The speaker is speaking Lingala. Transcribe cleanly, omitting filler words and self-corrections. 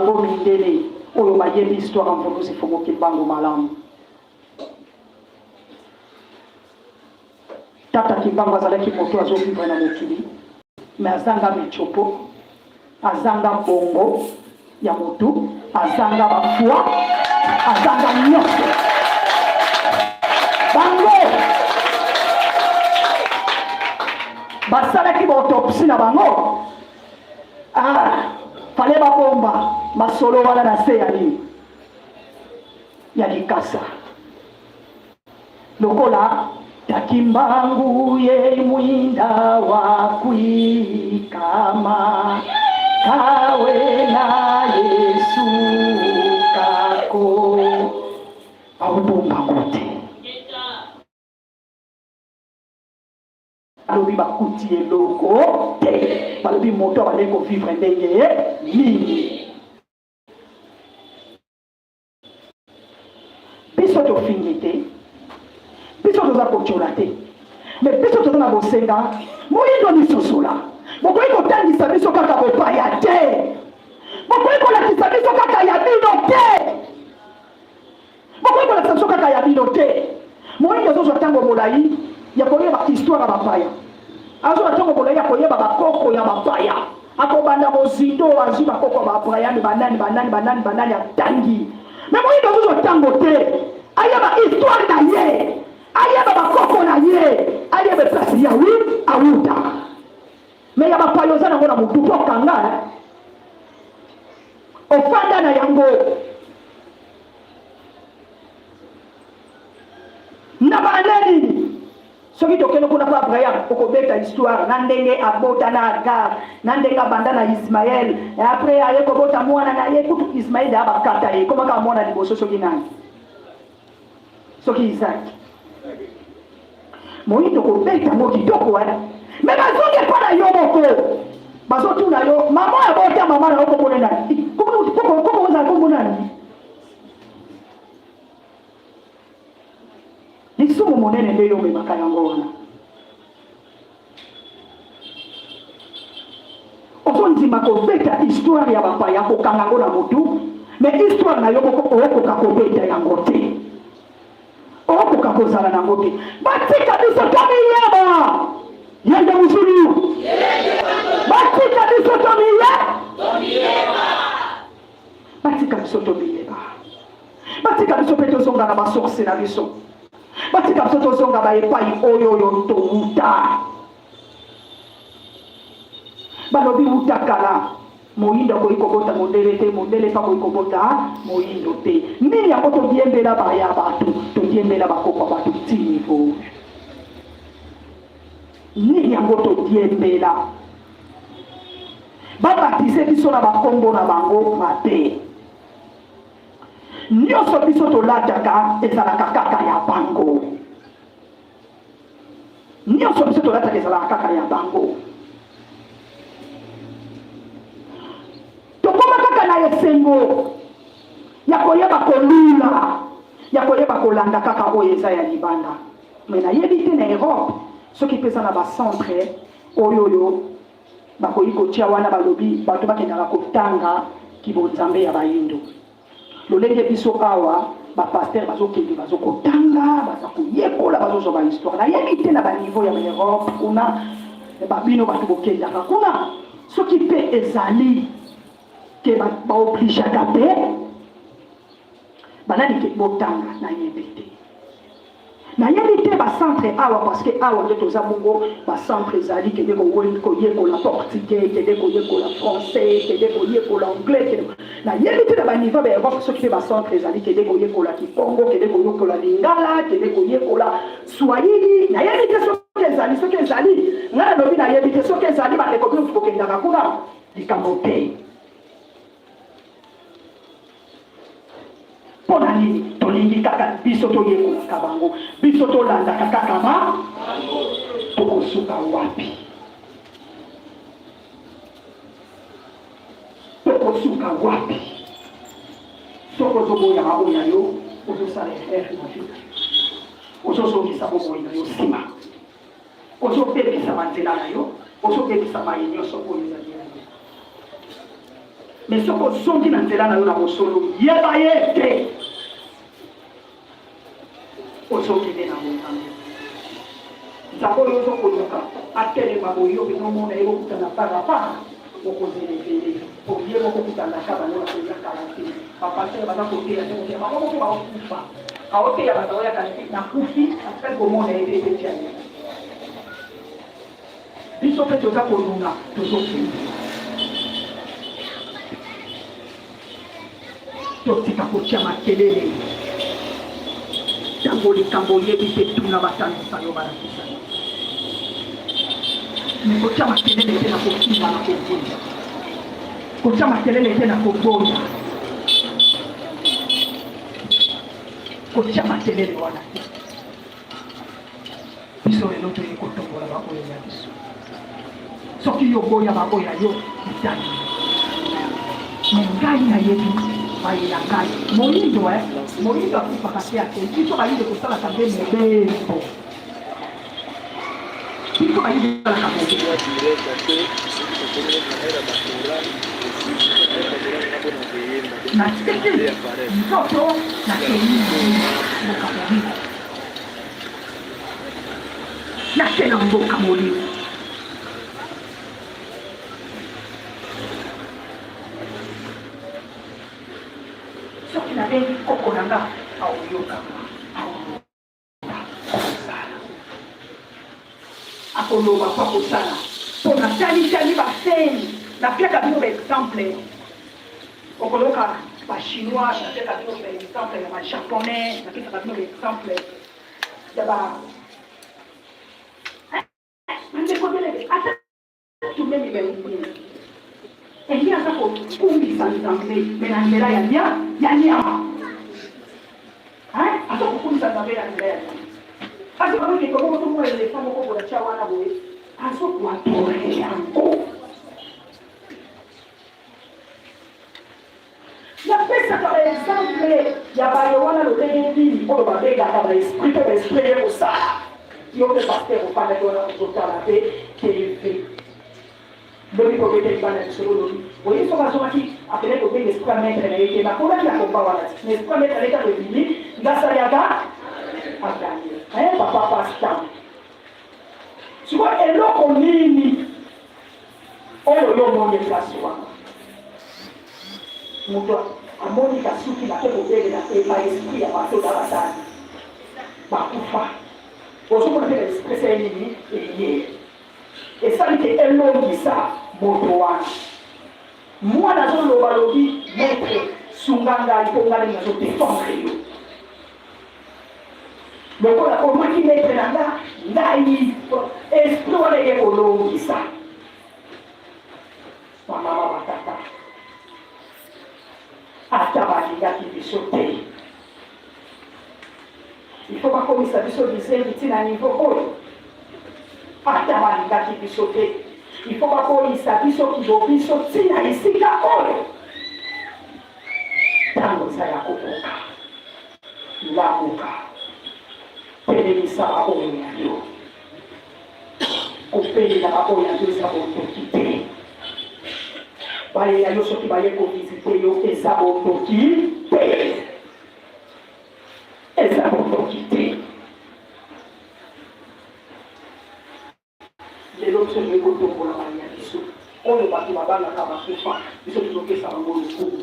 Bango mindele oyo bayebi histoire ya Mvuluzi Mfumu Kimbangu malamu. Tata Kimbangu azalaki moto azo vivre na mokili mais azanga michopo, azanga bongo ya motu, azanga ba foi, azanga nyonso. Bango basalaki ba autopsie na bango Ah, fallait babomba masolo wana na se ya nini ya likasa lokola takimbangu ye mwinda wa kuikama kawe na Yesu kako bakobomba ngo te. Balobi bakuti eloko te, balobi moto abandaki kovivre ndenge nini? Biso tofingi te, biso toza kotyola te, me biso toza na bosenga moyindo misosola. Bokoki kotangisa biso kaka bopaya te, bokoki kolakisa biso kaka ya bino te. Bokoki kolakisa biso kaka ya bino te. Moyindo azozwa ntango molai ya koyeba histoire ya bapaya, azozwa ntango molai ya koyeba bakoko ya bapaya. Akobanda mozindo, azwi bakoko ya baabrahami, banani banani banani banani, atangi. Me moyindo azozwa ntango te ayeba histoire na ye, ayeba bakoko na ye, ayeba place ya wi awuta. Me ya bapaya oza nango na motu mpo okanga ofanda na yango na bana nini soki tokende kuna mpo abraham okobeta histoire na ndenge abota na agar na ndenge abanda na ismael apres aye kobota mwana na ye kutu ismael daa bakata ye komaka mwana liboso soki nani soki isaac moyindo kobeta yango kitoko wana me bazongi epa na yo moko bazotuna yo mama abota mama na yo komona nani koko ozala kombo nani lisumu monene nde yo omemaka yango wana ozondima kobeta histoire ya bapaya kokanga yango na motu me histoire na yo moko okoka kobeta yango te okoka kozala na yango te batika biso tomiyeba yende mozulu batika biso tomiye batika biso tomiyeba batika biso mpe tozonga na basource na biso batika biso tozonga ba epai oyo oyo towuta balobi wuta kala moyindo akoki kobota mondele te mondele mpe akoki kobota moyindo te nini yango todiembela baya bato todiembela bakoko ya bato ti niveau nini yango todiembela babatize biso na bakombo na bango mabe Nyonso biso tolataka ezalaka kaka ya bango. Nyonso biso tolataka ezalaka kaka ya bango. Tokoma kaka na esengo ya koyeba kolula, ya koyeba kolanda kaka oyo eza ya libanda. Me nayebi te na Europe soki mpe eza na bacentre oyo oyo bakoki kotia wana balobi bato bakendaka kotanga kibonzambe ya bayindo lolenge biso awa bapaster bazokende bazokotanga baza koyekola bazozwa bahistoire nayebi te na baniveau ya baeurope kuna babino bato bokendaka kuna soki mpe ezali ke baobligeaka mpe banani ke botanga nayebi te nayebi te bacentre awa parce que awa nde toza bongo bacentre ezali kende koyekola portugais kende koyekola français kende koyekola anglais kende nayebi te na baniveau ya europe soki mpe bacentre ezali kende koyekola kikongo kende koyekola lingala kende koyekola swahili nayebi te soki ezali soki ezali ngai nalobi nayebi te soki ezali bandeko bino bokendaka kuna likambo te Mpo na nini tolingi kaka biso toyekolaka bango, biso tolandaka kaka ba tokosuka wapi? Tokosuka wapi? Soki ozoboyaka oyo ya yo, ozosala erreur na vie, ozozongisa bomoi na yo nsima, ozobebisa banzela na yo, ozobebisa maye nyonso oyo ezali ya yo. Mais soki ozongi na nzela na yo na bosolo, yeba ye te ozongi nde na bonzambe. Nzambe oyo ozo koluka atelema boye, yo mpenza omona ye, bokutana par à part, okozela ebele po ye moko kutanaka bango na koya kala te. Bapasteur baza koteya te, koteya bango moko baokufa, aoteya bato aoya kala te, nakufi atikali komona ye te, ebeti ya ye. Biso mpe toza kolunga, tozokende. Totika kotia makelele. Ntango likambo oyebi te, tuna batangisa yo, balakisa yo. Me kotia makelele te na kofinga, na koboya. Kotia makelele te na koboya. Kotia makelele wana te. Biso lelo toye kotombola baoyo ya biso. Soki yo oboya baoyo ya yo, etali me ngai nayebi baye ya ngai. Moyindo eh, moyindo akufaka te, akei. Biso bayindo tosalaka nde mobembo. Biso bayindo tosalaka mobembo. Natiki nzoto, nakei mboka molimo. Nake na mboka molimo. Soki nabengi koko na nga, aoyoka nga, aoloba akosala, akoloba mpo akosala. Mpo natalitali baseni, napiaka bino baexemple, okoyoka bachinois, napiaka bino baexemple ya bajaponais, napesaka bino baexemple ya ba bandeko ebele, ata tumemi baindien. Elie aza kokumisa Nzambe me na nzela ya nya ya nyama. Aza kokumisa Nzambe na nzela ya nyama. Aza koyeke moko to mwa elefa moko boye atya wana boye, azo koadore yango. Napesaka baexemple ya baye wana lolenge nini oyo babengaka baesprit mpe baesprit eye kosala. Yo mpe paster ofandaki wana ozotala mpe TV. Lobi mpe obeteli bana lisolo, olobi oye soki azongaki akendaki kobenga esprit ya maître na ye te, bakolaki na komba wana ti mais esprit ya maître na ye ntango ebimi nde asali ata aganye. Eh, papa pasteur, sikoyo eloko nini oyo yo omoni place wana? Moto amoni kasuki bake kobelela epa esprit ya bato da basali bakufa, ozomona mpe esprit esali nini, eye esali ke elongisa moto wana. Mwana azoloba, lobi maître sunga ngai mpo ngai ndenge nazodefendre yo lokola omaki maître na nga ngai, esprit wana eye kolongisa. Bamama, batata, ata balingaki biso te, il faut bakomisa biso bizengi ntina niveau oyo. Ata balingaki biso te, il faut bakoyisa biso kibo biso ntina esika oyo. Ntango eza ya kokoka, lamuka, telemisa baoyo ya yo. Kopelela baoyo ya yo eza bondoki te. Baye ya yo soki baye kovisite yo eza bondoki te, eza bondoki te. Lelo biso toyei kotombola baye ya biso oyo bato babangaka bakufa, biso tozopesa bango lokumu.